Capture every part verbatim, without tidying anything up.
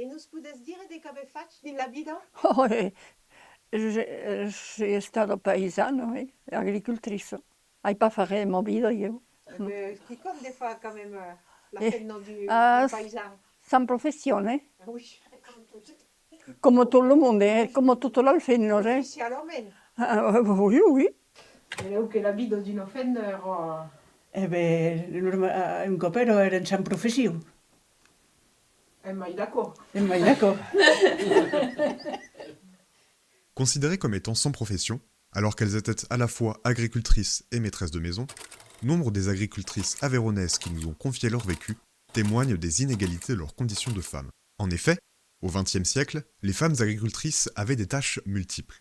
E nos podètz dire de qu'avètz fach dins la vida? Oh, eh, je, eh, je suis estada paisana, oui, agricultrice. Ai pas fach res de ma vida, ieu. Eh ben, quicòm de far quand même, euh, la Eh, femna du, ah, du paisan. Sans profession, eh? Oui. Coma tot lo monde, eh? Coma totas las femnas, eh? Oficialament. Ah, oui, oui. Belèu que la vida d'una femna èra... E ben, norma-, un còp èra, èra sans profession. En mai d'aquò. En mai d'aquò. Considérées comme étant sans profession, alors qu'elles étaient à la fois agricultrices et maîtresses de maison, nombre des agricultrices aveyronaises qui nous ont confié leur vécu témoignent des inégalités de leurs conditions de femmes. En effet, au vingtième siècle, les femmes agricultrices avaient des tâches multiples.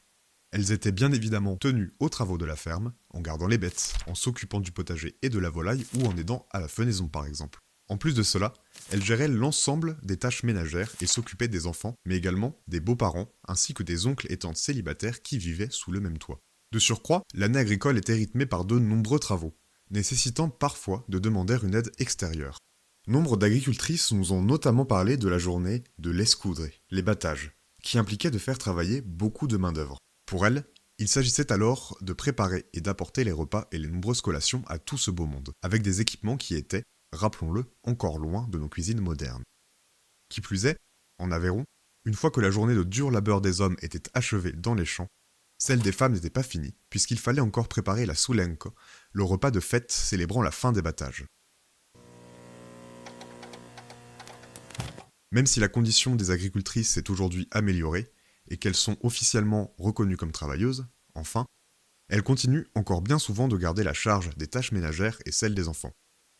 Elles étaient bien évidemment tenues aux travaux de la ferme, en gardant les bêtes, en s'occupant du potager et de la volaille ou en aidant à la fenaison par exemple. En plus de cela, elles géraient l'ensemble des tâches ménagères et s'occupaient des enfants, mais également des beaux-parents, ainsi que des oncles et tantes célibataires qui vivaient sous le même toit. De surcroît, l'année agricole était rythmée par de nombreux travaux, nécessitant parfois de demander une aide extérieure. Nombre d'agricultrices nous ont notamment parlé de la journée de l'escodre, les battages, qui impliquait de faire travailler beaucoup de main-d'œuvre. Pour elles, il s'agissait alors de préparer et d'apporter les repas et les nombreuses collations à tout ce beau monde, avec des équipements qui étaient, rappelons-le, encore loin de nos cuisines modernes. Qui plus est, en Aveyron, une fois que la journée de dur labeur des hommes était achevée dans les champs, celle des femmes n'était pas finie, puisqu'il fallait encore préparer la soulenca, le repas de fête célébrant la fin des battages. Même si la condition des agricultrices s'est aujourd'hui améliorée et qu'elles sont officiellement reconnues comme travailleuses, enfin, elles continuent encore bien souvent de garder la charge des tâches ménagères et celle des enfants.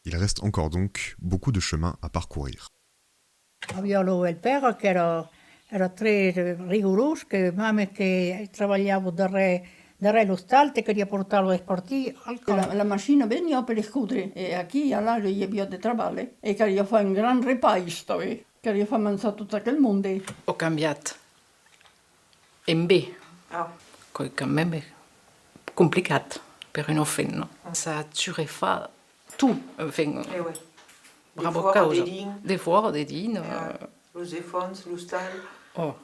Il reste encore donc beaucoup de chemin à parcourir. Aviá lo bèl-pèra qu'èra, èra très, eh, rigorós, que mème que trabalhava darrèr, darrèr l'ostal, te caliá portar lo despartir al camp. La, la machina veniá per escodre, e aquí, alà, i aviá de trabalh, eh? E caliá far un grand repais, tanben. Caliá far manjar tot aquel monde. Ò cambiat. En ben. Ah. Qu'es quand même complicat per una femna. Ah. S'assurar far tot, enfin, eh ouais. Brava causa. Defòra dedins. Defòra dedins, eh, eh, los enfants, l'ostal. Ò.